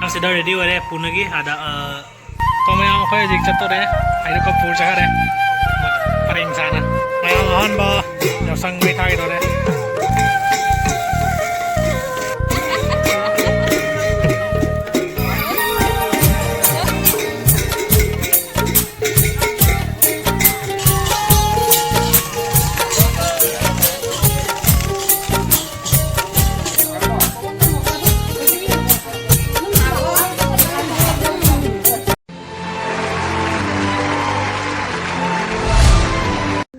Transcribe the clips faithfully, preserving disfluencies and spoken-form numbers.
ꯑꯁꯤꯗ ready ꯑꯣꯏꯔꯦ ꯄꯨꯅꯒꯤ꯫ ꯑꯗ, ꯑ, ꯇꯣ ꯃꯌꯥꯝ ꯑꯩꯈꯣꯏ ꯍꯧꯖꯤꯛ ꯆꯠꯇꯣꯔꯦ꯫ ꯍꯥꯏꯗꯣꯛꯀ ꯄꯨꯔ ꯆꯠꯈꯔꯦ꯫ ꯄꯔꯦꯡ ꯁꯥꯅ꯫ ꯃꯌꯥꯝ ꯑꯍꯥꯟꯕ ꯌꯥꯎꯁꯪ ꯃꯩ ꯊꯥꯈꯤꯗꯣꯔꯦ꯫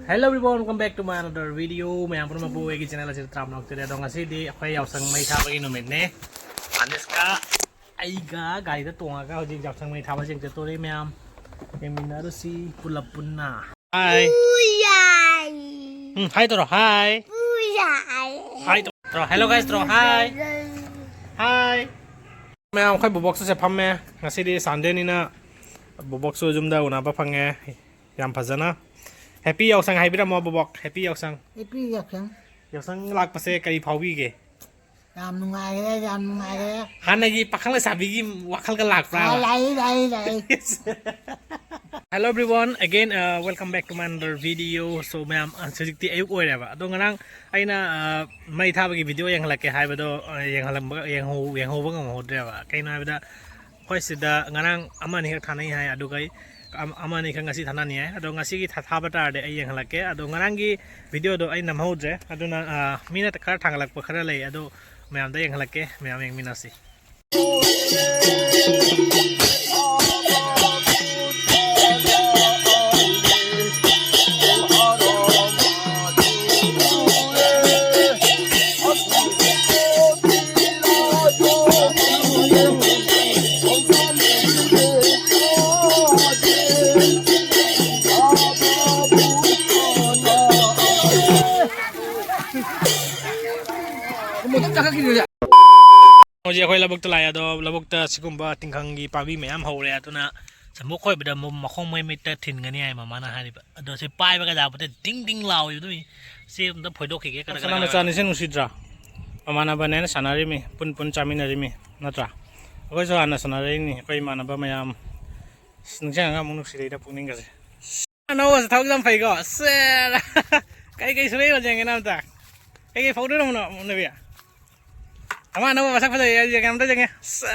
Hello everyone, welcome back to my another video. ꯃꯌꯥꯝ ꯄꯨꯝꯅꯃꯛꯄꯨ ꯑꯩꯒꯤ channel ꯑꯁꯤꯗ ꯇꯔꯥꯝꯅ ꯑꯣꯛꯆꯔꯤ꯫ ꯑꯗꯣ ꯉꯁꯤꯗꯤ ꯑꯩꯈꯣꯏ ꯌꯥꯎꯁꯪ ꯃꯩ ꯊꯥꯕꯒꯤ ꯅꯨꯃꯤꯠꯅꯦ꯫ ꯑꯅꯤꯁꯀ ꯑꯩꯒ ꯒꯥꯔꯤꯗ ꯇꯣꯡꯉꯒ ꯍꯧꯖꯤꯛ ꯌꯥꯎꯁꯪ ꯃꯩ ꯊꯥꯕ ꯌꯦꯡ ꯆꯠꯇꯣꯔꯦ ꯃꯌꯥꯝ꯫ ꯌꯦꯡꯃꯤꯟꯅꯔꯨꯁꯤ ꯄꯨꯂꯞ ꯄꯨꯟꯅ꯫ Hi. ꯎꯌꯥꯏ꯫ ꯎꯝ, hi ꯇꯧꯔꯣ, hi. ꯎꯌꯥꯏ꯫ Hi ꯇꯧꯔꯣ, hello guys ꯇꯧꯔꯣ, hi. Hi. ꯃꯌꯥꯝ ꯑꯩꯈꯣꯏ ꯕꯣꯕꯣꯛꯁꯨ ꯁꯦ ꯐꯝꯃꯦ꯫ ꯉꯁꯤꯗꯤ Sundayꯅꯤꯅ ꯕꯣꯕꯣꯛꯁꯨ ꯌꯨꯝꯗ ꯎꯅꯕ ꯐꯪꯉꯦ꯫ ꯌꯥꯝ ꯐꯖꯅ꯫ Happy ꯌꯥꯎꯁꯪ ꯍꯥꯏꯕꯤꯔꯝꯃꯣ ꯕꯣꯕꯣꯛ, happy ꯌꯥꯎꯁꯪ꯫ Happy ꯌꯥꯎꯁꯪ꯫ ꯌꯥꯎꯁꯪ ꯂꯥꯛꯄꯁꯦ ꯀꯔꯤ ꯐꯥꯎꯕꯤꯒꯦ? ꯌꯥꯝ ꯅꯨꯡꯉꯥꯏꯔꯦ, ꯌꯥꯝ ꯅꯨꯡꯉꯥꯏꯔꯦ꯫ ꯍꯥꯟꯅꯒꯤ ꯄꯥꯈꯪ ꯂꯩꯁꯥꯕꯤꯒꯤ ꯋꯥꯈꯜꯒ ꯂꯥꯛꯄ꯭ꯔꯥ? ꯑꯥ, ꯂꯥꯛꯏ, ꯂꯥꯛꯏ, ꯂꯥꯛꯏ꯫ Hello everyone, again, uh, welcome back to my another video. So ꯃꯌꯥꯝ, ꯑ, ꯍꯧꯖꯤꯛꯇꯤ ꯑꯌꯨꯛ ꯑꯣꯏꯔꯦꯕ꯫ ꯑꯗꯣ ꯉꯔꯥꯡ ꯑꯩꯅ, ꯑ, ꯃꯩ ꯊꯥꯕꯒꯤ video ꯌꯦꯡꯍꯜꯂꯛꯀꯦ ꯍꯥꯏꯕꯗꯣ, ꯑ, ꯌꯦꯡꯍꯜꯂꯝꯕ-, ꯌꯦꯡꯍꯧ-, ꯌꯦꯡꯍꯧꯕ ꯉꯝꯍꯧꯗ꯭ꯔꯦꯕ꯫ ꯀꯩꯅꯣ ꯍꯥꯏꯕꯗ ꯑꯩꯈꯣꯏ ꯁꯤꯗ ꯉꯔꯥꯡ ꯑꯃ ꯑꯅꯤꯈꯛ ꯊꯥꯅꯩ ꯍꯥꯏ, ꯑꯗꯨꯒ ꯑꯩ ꯑꯃ, ꯑꯃ ꯑꯅꯤꯈꯛ ꯉꯁꯤ ꯊꯥꯅꯅꯤ ꯍꯥꯏ꯫ ꯑꯗꯣ ꯉꯁꯤꯒꯤ ꯊꯥ-, ꯊꯥꯕ ꯇꯥꯔꯗꯤ ꯑꯩ ꯌꯦꯡꯍꯜꯂꯛꯀꯦ꯫ ꯑꯗꯣ ꯉꯔꯥꯡꯒꯤ videoꯗꯣ ꯑꯩ ꯅꯝꯍꯧꯗ꯭ꯔꯦ꯫ ꯑꯗꯨꯅ, ꯑ, ꯃꯤꯅ ꯈꯔ ꯊꯥꯒꯠꯂꯛꯄ ꯈꯔ ꯂꯩ꯫ ꯑꯗꯣ ꯃꯌꯥꯝꯗ ꯌꯦꯡꯍꯜꯂꯛꯀꯦ, ꯃꯌꯥꯝ ꯌꯦꯡꯃꯤꯟꯅꯁꯤ꯫ ꯍꯧꯖꯤꯛ ꯑꯩꯈꯣꯏ ꯂꯧꯕꯨꯛꯇ ꯂꯥꯛꯑꯦ꯫ ꯑꯗꯣ ꯂꯧꯕꯨꯛꯇ ꯁꯤꯒꯨꯝꯕ ꯇꯤꯡꯈꯪꯒꯤ ꯄꯥꯝꯕꯤ ꯃꯌꯥꯝ ꯍꯧꯔꯦ꯫ ꯑꯗꯨꯅ ꯁꯝꯕꯨꯛ ꯈꯣꯏꯕꯗ ꯃ-, ꯃꯈꯣꯡ ꯃꯩ ꯃꯤꯠꯇ ꯊꯤꯟꯒꯅꯤ ꯍꯥꯏ ꯃꯃꯥꯅ ꯍꯥꯏꯔꯤꯕ꯫ ꯑꯗꯣ ꯁꯤ ꯄꯥꯏꯕꯒ ꯌꯥꯄꯣꯠꯇꯦ, ꯗꯤꯡ ꯗꯤꯡ ꯂꯥꯎꯏ꯫ ꯑꯗꯨꯏ ꯆꯦ ꯑꯝꯇ ꯐꯣꯏꯗꯣꯛꯈꯤꯒꯦ꯫ ꯀꯅꯥ ꯀꯅꯥ ꯁꯅꯥ ꯃꯆꯥꯅꯤꯁꯦ ꯅꯨꯡꯁꯤꯗ꯭ꯔꯥ? ꯃꯃꯥꯟꯅꯕꯅꯦꯅ ꯁꯥꯟꯅꯔꯤꯃꯤ, ꯄꯨꯟ ꯄꯨꯟ ꯆꯥꯃꯤꯟꯅꯔꯤꯃꯤ, ꯅꯠꯇ꯭ꯔꯥ? ꯑꯩꯈꯣꯏꯁꯨ ꯍꯥꯟꯅ ꯁꯥꯟꯅꯔꯛꯏꯅꯤ, ꯑꯩꯈꯣꯏ ꯏꯃꯥꯟꯅꯕ ꯃꯌꯥꯝ꯫ ꯑꯁ, ꯅꯤꯡꯁꯤꯡꯉꯒ ꯑꯃꯨꯛ ꯅꯨꯡꯁꯤꯔꯛꯏꯗ ꯄꯨꯛꯅꯤꯡꯒꯁꯦ꯫ ꯑꯅꯧꯕꯁꯦ ꯊꯕꯛ ꯌꯥꯝ ꯐꯩꯀꯣ꯫ ꯁꯦꯔ꯫ ꯀꯩ ꯀꯩ ꯁꯨꯔꯛꯏꯅꯣ ꯌꯦꯡꯒꯦꯅ ꯑꯝꯇ꯫ ꯀꯩ ꯀꯩ ꯐꯧꯗꯣꯏꯅꯣ ꯅꯕꯤ? ꯑꯃ ꯑꯅꯧꯕ ꯃꯁꯛ ꯐꯖꯩ ꯍꯥꯏꯁꯦ ꯀꯩꯅꯣꯝꯇ ꯌꯦꯡꯒꯦ꯫ ꯁꯦ꯫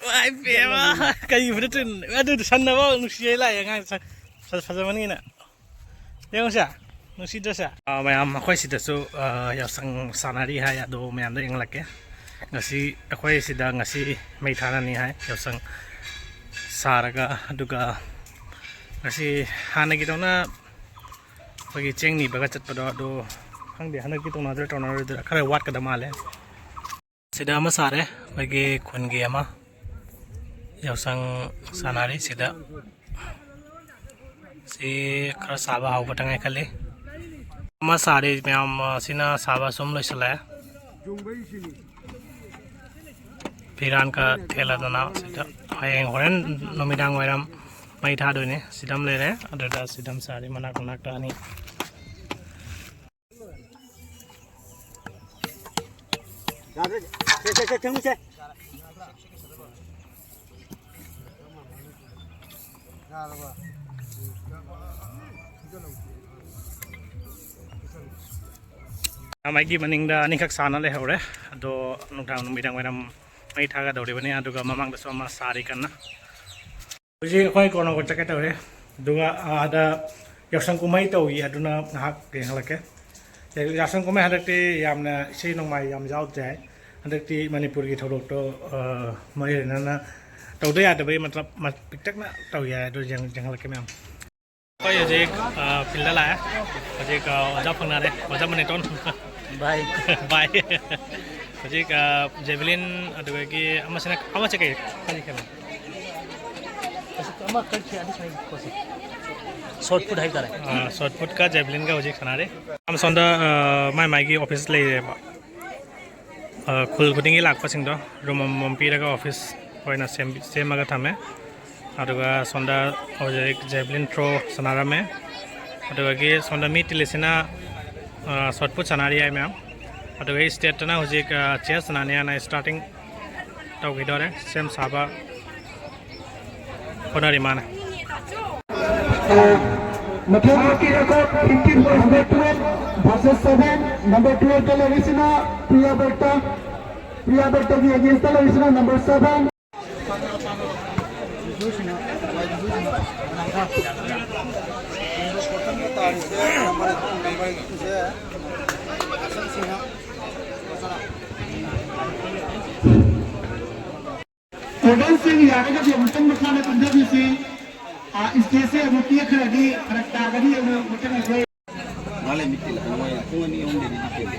ꯋꯥꯏ ꯄꯦꯝꯃ꯫ ꯀꯩ ꯐꯨꯔꯤꯠ ꯇꯨ-, ꯑꯗꯨ ꯁꯟꯅꯕ ꯅꯨꯡꯁꯤꯌꯦ ꯂꯥꯛꯑꯦ ꯑꯉꯥꯡ ꯁ-, ꯐꯖ-, ꯐꯖꯃꯟꯒꯤꯅ꯫ ꯌꯦꯡꯉꯨꯁꯦ꯫ ꯅꯨꯡꯁꯤꯗ꯭ꯔꯁꯦ? ꯑꯥ, ꯃꯌꯥꯝ ꯑꯩꯈꯣꯏ ꯁꯤꯗꯁꯨ, ꯑꯥ, ꯌꯥꯎꯁꯪ ꯁꯥꯟꯅꯔꯤ ꯍꯥꯏ, ꯑꯗꯣ ꯃꯌꯥꯝꯗ ꯌꯦꯡꯍꯜꯂꯛꯀꯦ꯫ ꯉꯁꯤ ꯑꯩꯈꯣꯏ ꯁꯤꯗ ꯉꯁꯤ ꯃꯩ ꯊꯥꯔꯅꯤ ꯍꯥꯏ, ꯌꯥꯎꯁꯪ ꯁꯥꯔꯒ꯫ ꯑꯗꯨꯒ ꯉꯁꯤ ꯍꯥꯟꯅꯒꯤꯗꯧꯅ ꯑꯩꯈꯣꯏꯒꯤ ꯆꯦꯡ ꯅꯤꯕꯒ ꯆꯠꯄꯗꯣ, ꯑꯗꯨ ꯈꯪꯗꯦ, ꯍꯟꯗꯛꯇꯤ ꯇꯧꯅꯗ꯭ꯔꯥ ꯇꯧꯅꯔꯣꯏꯗ꯭ꯔꯥ, ꯈꯔ ꯋꯥꯠꯀꯗ ꯃꯥꯜꯂꯦ꯫ ꯁꯤꯗ ꯑꯃ ꯁꯥꯔꯦ, ꯑꯩꯈꯣꯏꯒꯤ ꯈꯨꯟꯒꯤ ꯑꯃ꯫ ꯌꯥꯎꯁꯪ ꯁꯥꯟꯅꯔꯤ ꯁꯤꯗ꯫ ꯁꯤ ꯈꯔ ꯁꯥꯕ ꯍꯧꯕꯇ ꯉꯥꯏꯈꯠꯂꯤ꯫ ꯑꯃ ꯁꯥꯔꯤ ꯃꯌꯥꯝ, ꯑꯁꯤꯅ ꯁꯥꯕ ꯁꯨꯝ ꯂꯣꯏꯁꯤꯜꯂꯛꯑꯦ꯫ ꯐꯤꯔꯥꯟꯒ ꯊꯦꯠꯂꯗꯅ ꯁꯤꯗ ꯍꯌꯦꯡ ꯍꯣꯔꯦꯟ ꯅꯨꯃꯤꯗꯥꯡ ꯋꯥꯏꯔꯝ ꯃꯩ ꯊꯥꯗꯣꯏꯅꯦ꯫ ꯁꯤꯗꯝ ꯂꯩꯔꯦ, ꯑꯗꯨꯗ ꯁꯤꯗꯝ ꯁꯥꯔꯤ ꯃꯅꯥꯛ ꯃꯅꯥꯛꯇ ꯑꯅꯤ꯫ ꯃꯥꯏꯒꯤ ꯃꯅꯤꯡꯗ ꯑꯅꯤꯈꯛ ꯁꯥꯅ ꯂꯩꯍꯧꯔꯦ꯫ ꯑꯗꯣ ꯅꯨꯡꯗꯥꯡ, ꯅꯨꯃꯤꯗꯥꯡ ꯋꯥꯏꯔꯝ ꯃꯩ ꯊꯥꯒꯗꯧꯔꯤꯕꯅꯤ꯫ ꯑꯗꯨꯒ ꯃꯃꯥꯡꯗꯁꯨ ꯑꯃ ꯁꯥꯔꯤ ꯀꯟꯅ꯫ ꯍꯧꯖꯤꯛ ꯑꯩꯈꯣꯏ ꯀꯣꯔꯅꯒꯣꯠ ꯆꯠꯀꯦ ꯇꯧꯔꯦ꯫ ꯑꯗꯨꯒ ꯑꯥꯗ ꯌꯥꯎꯁꯪ ꯀꯨꯝꯍꯩ ꯇꯧꯏ, ꯑꯗꯨꯅ ꯉꯥꯏꯍꯥꯛ ꯌꯦꯡꯍꯜꯂꯛꯀꯦ꯫ ꯌꯥꯎꯁꯪ ꯀꯨꯝꯍꯩ ꯍꯟꯗꯛꯇꯤ ꯌꯥꯝꯅ ꯏꯁꯩ ꯅꯣꯡꯃꯥꯏ ꯌꯥꯝ ꯌꯥꯎꯗ꯭ꯔꯦ ꯍꯥꯏ꯫ ꯍꯟꯗꯛꯇꯤ ꯃꯅꯤꯄꯨꯔꯒꯤ ꯊꯧꯗꯣꯛꯇꯣ, ꯑ, ꯃꯔꯤ ꯂꯩꯅꯅ ꯇꯧꯗ ꯌꯥꯗꯕꯒꯤ ꯃꯇꯝ ꯃ-, ꯄꯤꯛꯇꯛꯅ ꯇꯧꯏ ꯍꯥꯏ꯫ ꯑꯗꯨ ꯌꯦꯡ-, ꯌꯦꯡꯍꯜꯂꯛꯀꯦ ꯃꯌꯥꯝ꯫ ꯑꯩꯈꯣꯏ ꯍꯧꯖꯤꯛ, ꯑ, ꯐꯤꯜꯗ ꯂꯥꯛꯑꯦ꯫ ꯍꯧꯖꯤꯛ, ꯑ, ꯑꯣꯖꯥ ꯐꯪꯅꯔꯦ꯫ ꯑꯣꯖꯥ ꯃꯅꯤꯇꯣꯟ꯫ ꯚꯥꯏ꯫ ꯚꯥꯏ꯫ ꯍꯧꯖꯤꯛ, ꯑ, ꯖꯦꯕꯤꯂꯤꯟ, ꯑꯗꯨꯗꯒꯤ ꯑꯃꯁꯤꯅ, ꯑꯃꯁꯤ ꯀꯩ? ꯀꯔꯤ ꯀꯩꯅꯣ? ꯑꯃ ꯀꯔꯤ ꯑꯗꯨ ꯁꯥꯏ ꯄꯣꯠꯁꯦ? ꯁꯣꯠ ꯄꯨꯠ ꯍꯥꯏꯕ ꯇꯥꯔꯦ꯫ ꯑ, ꯁꯣꯠ ꯄꯨꯠꯀ ꯖꯦꯕꯤꯂꯤꯟꯒ ꯍꯧꯖꯤꯛ ꯁꯥꯟꯅꯔꯤ꯫ ꯑꯃꯁꯣꯝꯗ, ꯑ, ꯃꯥꯏ ꯃꯥꯏꯒꯤ ꯑꯣꯐꯤꯁ ꯂꯩꯔꯦꯕ꯫ ꯑ, ꯈꯨꯜ ꯈꯨꯗꯤꯡꯒꯤ ꯂꯥꯛꯄꯁꯤꯡꯗꯣ ꯔꯨꯝ ꯑꯃꯃꯝ ꯄꯤꯔꯒ ꯑꯣꯐꯤꯁ ꯑꯣꯏꯅ ꯁꯦꯝꯕꯤ-, ꯁꯦꯝꯃꯒ ꯊꯝꯃꯦ꯫ ꯑꯗꯨꯒ ꯁꯣꯝꯗ ꯍꯧꯖꯤꯛ ꯖꯦꯕꯂꯤꯟ ꯊ꯭ꯔꯣ ꯁꯥꯟꯅꯔꯝꯃꯦ꯫ ꯑꯗꯨꯗꯒꯤ ꯁꯣꯝꯗ ꯃꯤ ꯇꯤꯜꯂꯤꯁꯤꯅ, ꯑ, ꯁꯣꯠ ꯄꯨꯠ ꯁꯥꯟꯅꯔꯤ ꯍꯥꯏ ꯃꯌꯥꯝ꯫ ꯑꯗꯨꯒ ꯁ꯭ꯇꯦꯠꯇꯅ ꯍꯧꯖꯤꯛ, ꯑ, ꯆꯦꯁ ꯁꯥꯟꯅꯅꯤ ꯍꯥꯏꯅ ꯁ꯭ꯇꯥꯔꯇꯤꯡ ꯇꯧꯈꯤꯗꯧꯔꯦ, ꯁꯦꯝ ꯁꯥꯕ ꯍꯣꯠꯅꯔꯤ ꯃꯥꯅ꯫ ꯃꯊꯪ fifteen number twelve versus seven, number ꯇꯨꯋꯦꯜꯐꯇ ꯂꯩꯔꯤꯁꯤꯅ ꯄ꯭ꯔꯤꯌꯥ ꯕꯦꯛꯇ, ꯄ꯭ꯔꯤꯌꯥ ꯕꯦꯛꯇꯒꯤ ꯑꯦꯒꯦꯟꯁꯇ ꯂꯩꯔꯤꯁꯤꯅ ꯅꯝꯕꯔ ꯁꯚꯦꯟ꯫ ꯑꯣꯗꯤꯌꯟꯁꯁꯤꯡ ꯌꯥꯔꯒꯗꯤ ꯑꯃꯨꯛꯇꯪ ꯃꯈꯥꯗ ꯀꯨꯝꯊꯕꯤꯁꯤ꯫ ꯑꯥ, ꯁ꯭ꯇꯦꯖꯁꯦ ꯑꯃꯨꯛ ꯇꯦꯛꯈ꯭ꯔꯗꯤ ꯐꯔꯛ ꯇꯥꯒꯅꯤ꯫ ꯑꯗꯨꯅ ꯃꯊꯪ ꯑꯩꯈꯣꯏ ꯃꯥ ꯂꯩꯃꯤꯠ ꯇꯤꯜꯂꯛꯀꯅꯨ, ꯃꯣꯏ ꯄꯨꯡ ꯑꯅꯤ ꯑꯍꯨꯝꯗꯩꯗꯤ ꯃꯤꯠ ꯇꯤꯜꯂꯦ꯫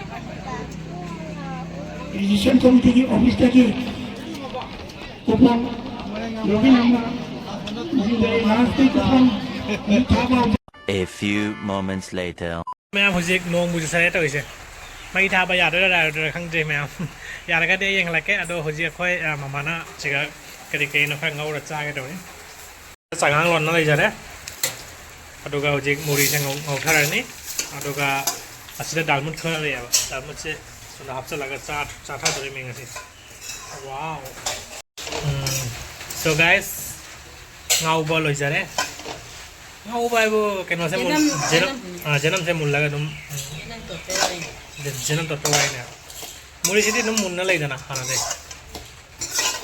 ꯃ꯭ꯌꯨꯖꯤꯁꯤꯌꯟ ꯀꯃꯤꯇꯤꯒꯤ ꯑꯣꯐꯤꯁꯇꯒꯤ ꯀꯨꯄꯟ ꯂꯧꯕꯤꯅꯕ ꯂꯥꯁꯀꯤ ꯀꯨꯄꯟ ꯊꯥꯕ ꯍꯧꯖ- A few moments later. ꯃꯌꯥꯝ ꯍꯧꯖꯤꯛ ꯅꯣꯡꯕꯨ ꯆꯨꯁꯜꯂꯦ ꯇꯧꯔꯤꯁꯦ꯫ ꯃꯩ ꯊꯥꯕ ꯌꯥꯗꯣꯏꯔꯥ ꯌꯥꯔꯣꯏꯗꯣꯏꯔꯥ ꯈꯪꯗ꯭ꯔꯤ ꯃꯌꯥꯝ꯫ ꯌꯥꯔꯒꯗꯤ ꯑꯩ ꯌꯦꯡꯍꯜꯂꯛꯀꯦ꯫ ꯑꯗꯣ ꯍꯧꯖꯤꯛ ꯑꯩꯈꯣꯏ, ꯑ, ꯃꯃꯥꯅ ꯁꯤꯒ ꯀꯔꯤ ꯀꯔꯤꯅꯣ ꯈꯔ ꯉꯧꯔ ꯆꯥꯒꯦ ꯇꯧꯔꯤ꯫ ꯆꯉꯥꯡ ꯂꯣꯟꯅ ꯂꯩꯖꯔꯦ꯫ ꯑꯗꯨꯒ ꯍꯧꯖꯤꯛ ꯃꯨꯔꯤꯁꯦ ꯉꯧ-, ꯉꯧꯊꯔꯅꯤ꯫ ꯑꯗꯨꯒ ꯑꯁꯤꯗ ꯗꯥꯜꯃꯨꯠ ꯈꯔ ꯂꯩꯌꯦꯕ꯫ ꯗꯥꯜꯃꯨꯠꯁꯦ ꯁꯨꯝꯅ ꯍꯥꯞꯆꯤꯜꯂꯒ ꯆꯥ-, ꯆꯥꯊꯗꯣꯔꯤꯃꯤ ꯉꯁꯤ꯫ ꯋꯥꯎ꯫ ꯎꯝ꯫ So guys, ꯉꯧꯕ ꯂꯣꯏꯖꯔꯦ꯫ ꯉꯧꯕ ꯍꯥꯏꯕꯨ ꯀꯩꯅꯣꯁꯦ ꯃꯨꯟ-, ꯖꯦꯅꯝ, ꯖꯦꯅꯝ, ꯖꯦꯅꯝ꯫ ꯑꯥ, ꯖꯦꯅꯝꯁꯦ ꯃꯨꯜꯂꯒ ꯑꯗꯨꯝ, ꯎꯝ, ꯖꯦꯅꯝ ꯇꯣꯠꯄ ꯋꯥꯏꯅꯦ꯫ ꯖꯦ-, ꯖꯦꯅꯝ ꯇꯣꯠꯄ ꯋꯥꯏꯅꯦꯕ꯫ ꯃꯨꯔꯤꯁꯤꯗꯤ ꯑꯗꯨꯝ ꯃꯨꯟꯅ ꯂꯩꯗꯅ ꯍꯥꯟꯅꯗꯩ꯫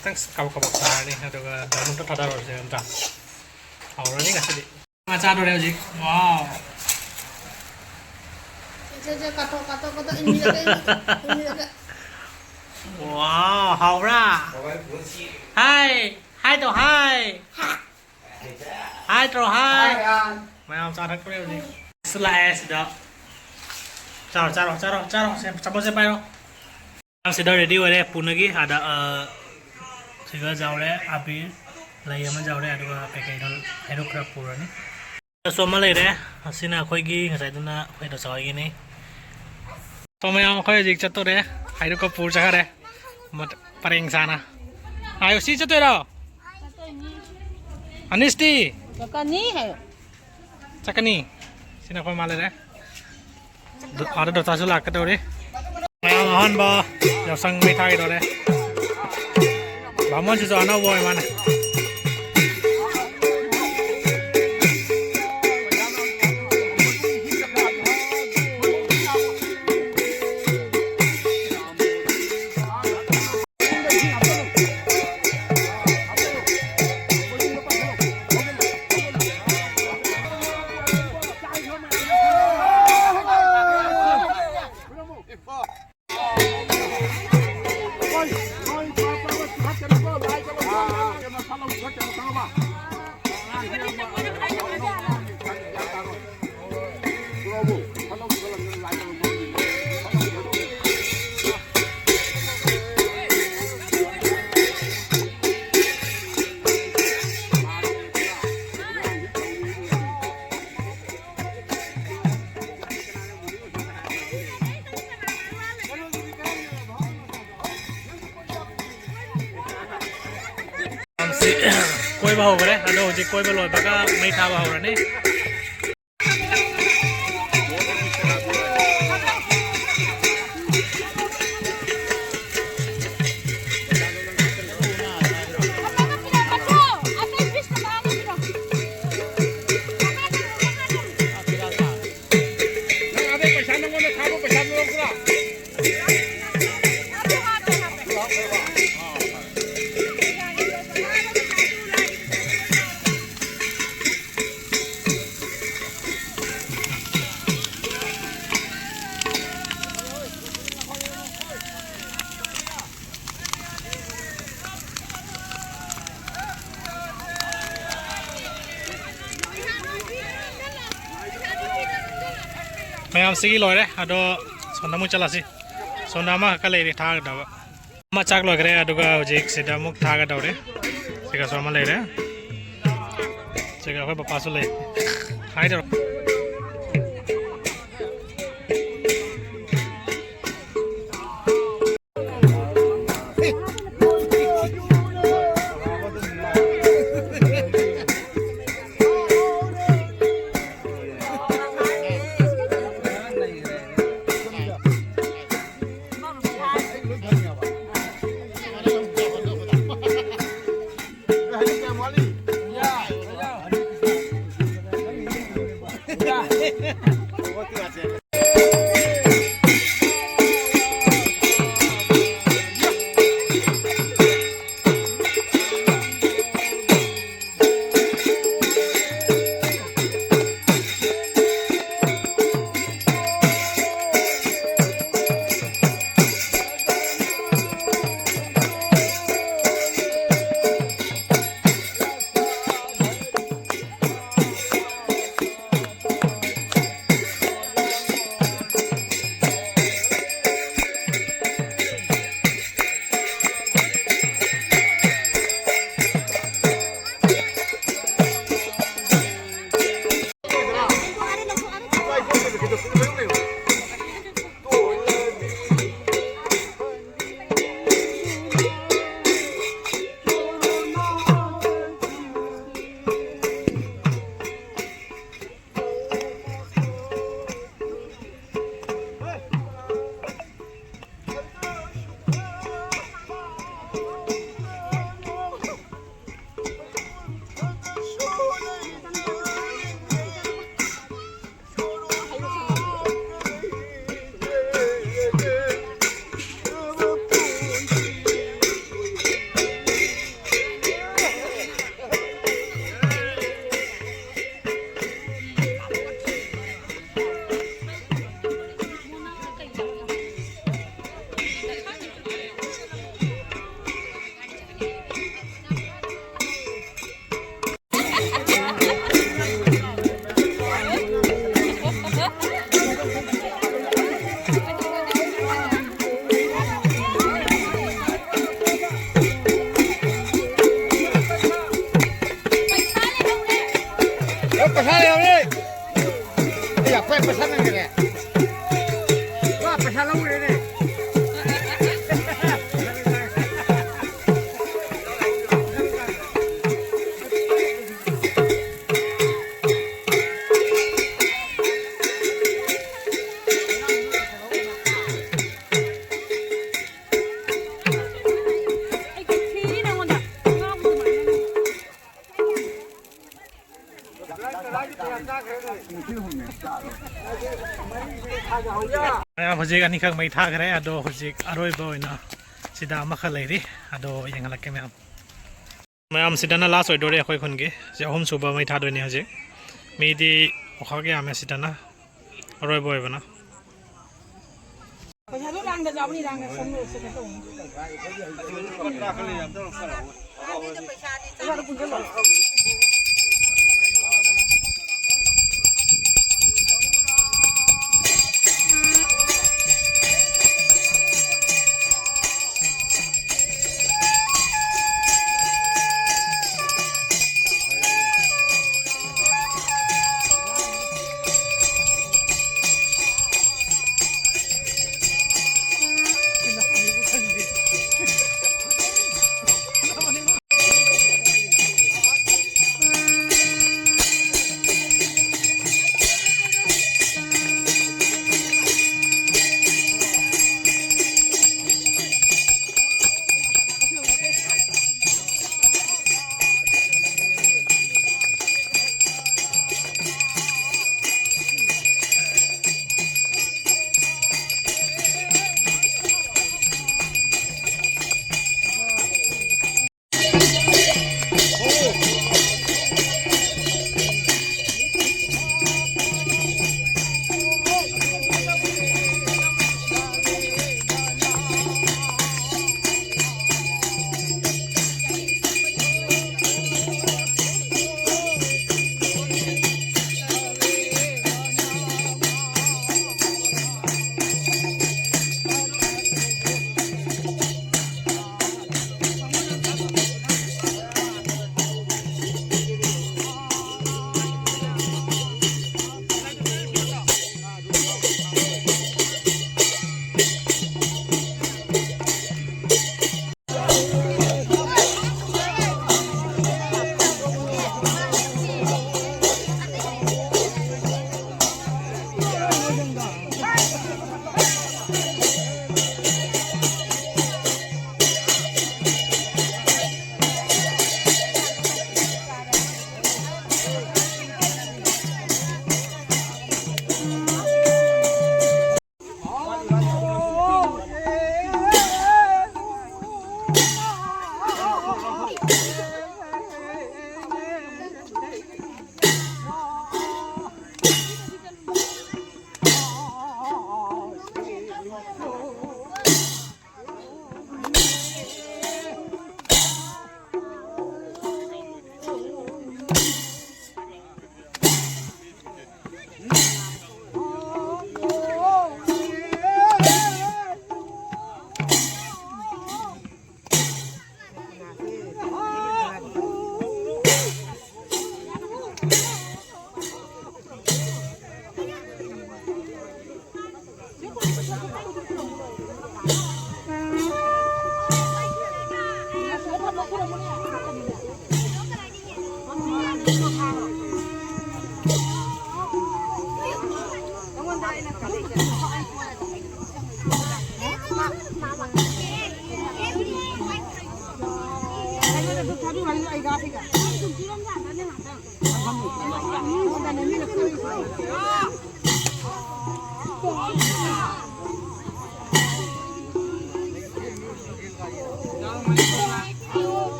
ꯈꯤꯇꯪ ꯀꯕꯛ ꯀꯕꯛ ꯁꯥꯔꯅꯤ, ꯑꯗꯨꯒ ꯗꯥꯜꯃꯨꯠꯇꯣ ꯊꯥꯗꯔꯨꯔꯁꯦ ꯅꯠꯇ꯭ꯔꯥ? ꯍꯧꯔꯅꯤ ꯉꯁꯤꯗꯤ꯫ ꯉꯥ ꯆꯥꯗꯣꯔꯦ ꯍꯧꯖꯤꯛ꯫ ꯋꯥꯎ꯫ ꯁꯦ, ꯁꯦ, ꯁꯦ, ꯀꯥꯊꯣꯛ, ꯀꯥꯊꯣꯛ, ꯀꯥꯊꯣꯛ, ꯏꯟꯕꯤꯔꯒꯦ, ꯏꯟꯕꯤꯔꯒꯦ꯫ ꯋꯥꯎ, ꯍꯥꯎꯕ꯭ꯔꯥ? ꯍꯥꯏ, ꯍꯥꯏ ꯇꯧ, ꯍꯥꯏ꯫ ꯍꯥꯏ ꯇꯧ, ꯍꯥꯏ꯫ ꯃꯌꯥꯝ ꯆꯥꯔꯛꯄ꯭ꯔꯦ ꯍꯧꯖꯤꯛ꯫ ꯁꯤ ꯂꯥꯛꯑꯦ ꯁꯤꯗ꯫ ꯆꯥꯔꯣ, ꯆꯥꯔꯣ, ꯆꯥꯔꯣ, ꯆꯥꯔꯣ꯫ ꯁꯦ, ꯆꯥꯃꯁꯁꯦ ꯄꯥꯏꯔꯣ꯫ ꯁꯤꯗ ꯔꯦꯗꯤ ꯑꯣꯏꯔꯦ ꯄꯨꯅꯒꯤ꯫ ꯑꯥꯗ, ꯑ, ꯁꯤꯒ ꯌꯥꯎꯔꯦ, ꯑꯕꯤꯔ, ꯂꯩ ꯑꯃ ꯌꯥꯎꯔꯦ, ꯑꯗꯨꯒ ꯀꯩꯀꯩꯅꯣ ꯍꯩꯔꯨꯛ ꯈꯔ ꯄꯨꯔꯅꯤ꯫ ꯁꯣ ꯑꯃ ꯂꯩꯔꯦ꯫ ꯑꯁꯤꯅ ꯑꯩꯈꯣꯏꯒꯤ, ꯉꯁꯥꯏꯗꯨꯅ ꯑꯩꯈꯣꯏ ꯗꯣꯆꯥ ꯍꯣꯏꯒꯤꯅꯤ꯫ ꯁꯣ ꯃꯌꯥꯝ ꯑꯩꯈꯣꯏ ꯍꯧꯖꯤꯛ ꯆꯠꯇꯣꯔꯦ, ꯍꯩꯔꯨꯛꯀ ꯄꯨꯔ ꯆꯠꯈ꯭ꯔꯦ꯫ ꯃꯠ-, ꯄꯔꯦꯡ ꯁꯥꯅ꯫ ꯑꯥꯏ ꯑꯣ ꯁꯤ ꯆꯠꯇꯣꯏꯔꯣ? ꯑꯅꯤꯁꯇꯤ? ꯆꯠꯀꯅꯤ ꯍꯥꯏꯌꯣ꯫ ꯆꯠꯀꯅꯤ꯫ ꯁꯤꯅ ꯑꯩꯈꯣꯏ ꯃꯥ ꯂꯩꯔꯦ꯫ ꯗꯣ-, ꯑꯥꯗ ꯗꯣꯆꯥꯁꯨ ꯂꯥꯛꯀꯗꯧꯔꯤ꯫ ꯑꯍꯥꯟꯕ ꯌꯥꯎꯁꯪ ꯃꯩ ꯊꯥꯈꯤꯗꯧꯔꯦ꯫ ꯕꯥꯃꯣꯟꯁꯤꯁꯨ ꯑꯅꯧꯕ ꯑꯣꯏ ꯃꯥꯅꯦ꯫ ꯀꯣꯏꯕ ꯍꯧꯈ꯭ꯔꯦ꯫ ꯑꯗꯣ ꯍꯧꯖꯤꯛ ꯀꯣꯏꯕ ꯂꯣꯏꯕꯒ ꯃꯩ ꯊꯥꯕ ꯍꯧꯔꯅꯤ꯫ ꯃꯌꯥꯝꯁꯤꯒꯤ ꯂꯣꯏꯔꯦ꯫ ꯑꯗꯣ ꯁꯣꯝꯗ ꯑꯃꯨꯛ ꯆꯠꯂꯁꯤ꯫ ꯁꯣꯝꯗ ꯑꯃꯈꯛꯀ ꯂꯩꯔꯤ ꯊꯥꯒꯗꯕ꯫ ꯑꯃ ꯆꯥꯛ ꯂꯣꯏꯈ꯭ꯔꯦ, ꯑꯗꯨꯒ ꯍꯧꯖꯤꯛ ꯁꯤꯗ ꯑꯃꯨꯛ ꯊꯥꯒꯗꯧꯔꯦ꯫ ꯁꯤꯒꯁꯨ ꯑꯃ ꯂꯩꯔꯦ꯫ ꯁꯤꯒ ꯑꯩꯈꯣꯏ ꯄꯄꯥꯁꯨ ꯂꯩ꯫ ꯍꯥꯏꯗꯧꯔꯣ꯫ ꯍꯧꯖꯤꯛ ꯑꯅꯤꯈꯛ ꯃꯩ ꯊꯥꯈ꯭ꯔꯦ, ꯑꯗꯣ ꯍꯧꯖꯤꯛ ꯑꯔꯣꯏꯕ ꯑꯣꯏꯅ ꯁꯤꯗ ꯑꯃꯈꯛ ꯂꯩꯔꯤ, ꯑꯗꯣ ꯌꯦꯡꯍꯜꯂꯛꯀꯦ ꯃꯌꯥꯝ꯫ ꯃꯌꯥꯝ, ꯁꯤꯗꯅ ꯂꯥꯁ ꯑꯣꯏꯗꯣꯔꯦ ꯑꯩꯈꯣꯏ ꯈꯨꯟꯒꯤ꯫ ꯁꯤ ꯑꯍꯨꯝ ꯁꯨꯕ ꯃꯩ ꯊꯥꯗꯣꯏꯅꯦ ꯍꯧꯖꯤꯛ꯫ ꯃꯤꯗꯤ ꯑꯣꯈꯥꯛ ꯌꯥꯝꯃꯦ ꯁꯤꯗꯅ, ꯑꯔꯣꯏꯕ ꯑꯣꯏꯕꯅ꯫ ꯄꯩꯁꯥꯗꯣ ꯔꯥꯡꯗ ꯆꯥꯎꯕꯅꯤ, ꯔꯥꯡꯗ ꯁꯣꯝꯗ ꯁꯤꯗ ꯇꯧꯕꯅꯤ꯫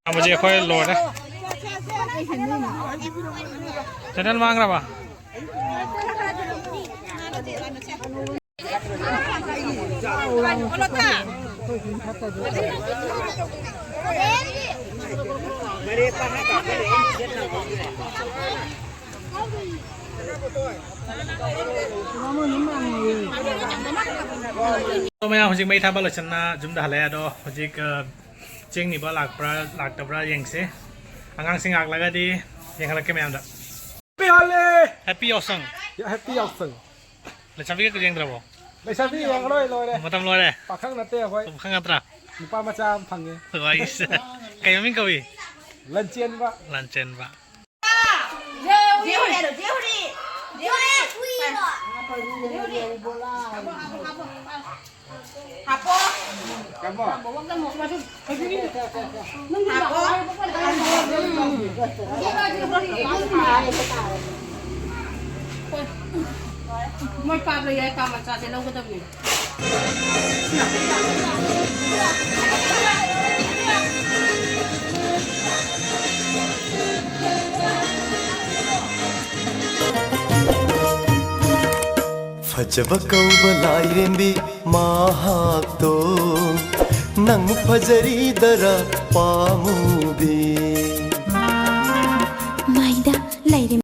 ꯆꯥꯕꯁꯦ ꯑꯩꯈꯣꯏ ꯂꯣꯏꯔꯦ꯫ ꯆꯦꯅꯦꯜ ꯃꯥꯡꯈ꯭ꯔꯕ? ꯃꯌꯥꯝ ꯍꯧꯖꯤꯛ ꯃꯩ ꯊꯥꯕ ꯂꯣꯏꯁꯟꯅ ꯌꯨꯝꯗ ꯍꯜꯂꯛꯑꯦ꯫ ꯑꯗꯣ ꯍꯧꯖꯤꯛ, ꯑ, ꯆꯦꯡꯅꯤꯕ ꯂꯥꯛꯄ꯭ꯔꯥ ꯂꯥꯛꯇꯕ꯭ꯔꯥ ꯌꯦꯡꯁꯦ꯫ ꯑꯉꯥꯡꯁꯤꯡ ꯂꯥꯛꯂꯒꯗꯤ ꯌꯦꯡꯍꯜꯂꯛꯀꯦ ꯃꯌꯥꯝꯗ꯫ Happy Holi! Happy ꯌꯥꯎꯁꯪ! Happy ꯌꯥꯎꯁꯪ! ꯂꯩꯁꯥꯕꯤꯒ ꯌꯦꯡꯗ꯭ꯔꯕꯣ? ꯂꯩꯁꯥꯕꯤ ꯌꯦꯡꯉꯔꯣꯏ, ꯂꯣꯏꯔꯦ꯫ ꯃꯇꯝ ꯂꯣꯏꯔꯦ꯫ ꯄꯥꯈꯪ ꯅꯠꯇꯦ ꯑꯩꯈꯣꯏ꯫ ꯄꯥꯈꯪ ꯅꯠꯇ꯭ꯔꯥ? ꯅꯨꯄꯥ ꯃꯆꯥ ꯑꯃ ꯐꯪꯉꯦ꯫ ꯋꯥꯏꯁ꯫ ꯀꯩ ꯃꯃꯤꯡ ꯀꯧꯏ? ꯂꯟꯆꯦꯟꯕ꯫ ꯂꯟꯆꯦꯟꯕ꯫ ꯍꯥꯞꯄꯣ꯫ ꯃꯣꯏ ꯄꯥꯞ ꯂꯩ ꯍꯥꯏ, ꯄꯥꯞ ꯃꯆꯥꯁꯦ ꯂꯧꯒꯗꯕꯅꯤ꯫ ꯐꯖꯕ ꯀꯧꯕ ꯂꯥꯏꯔꯦꯝꯕꯤ ꯃꯍꯥꯛꯇꯣ, ꯅꯪ ꯐꯖꯔꯤꯗꯔ ꯄꯥꯝꯃꯨꯕꯤ꯫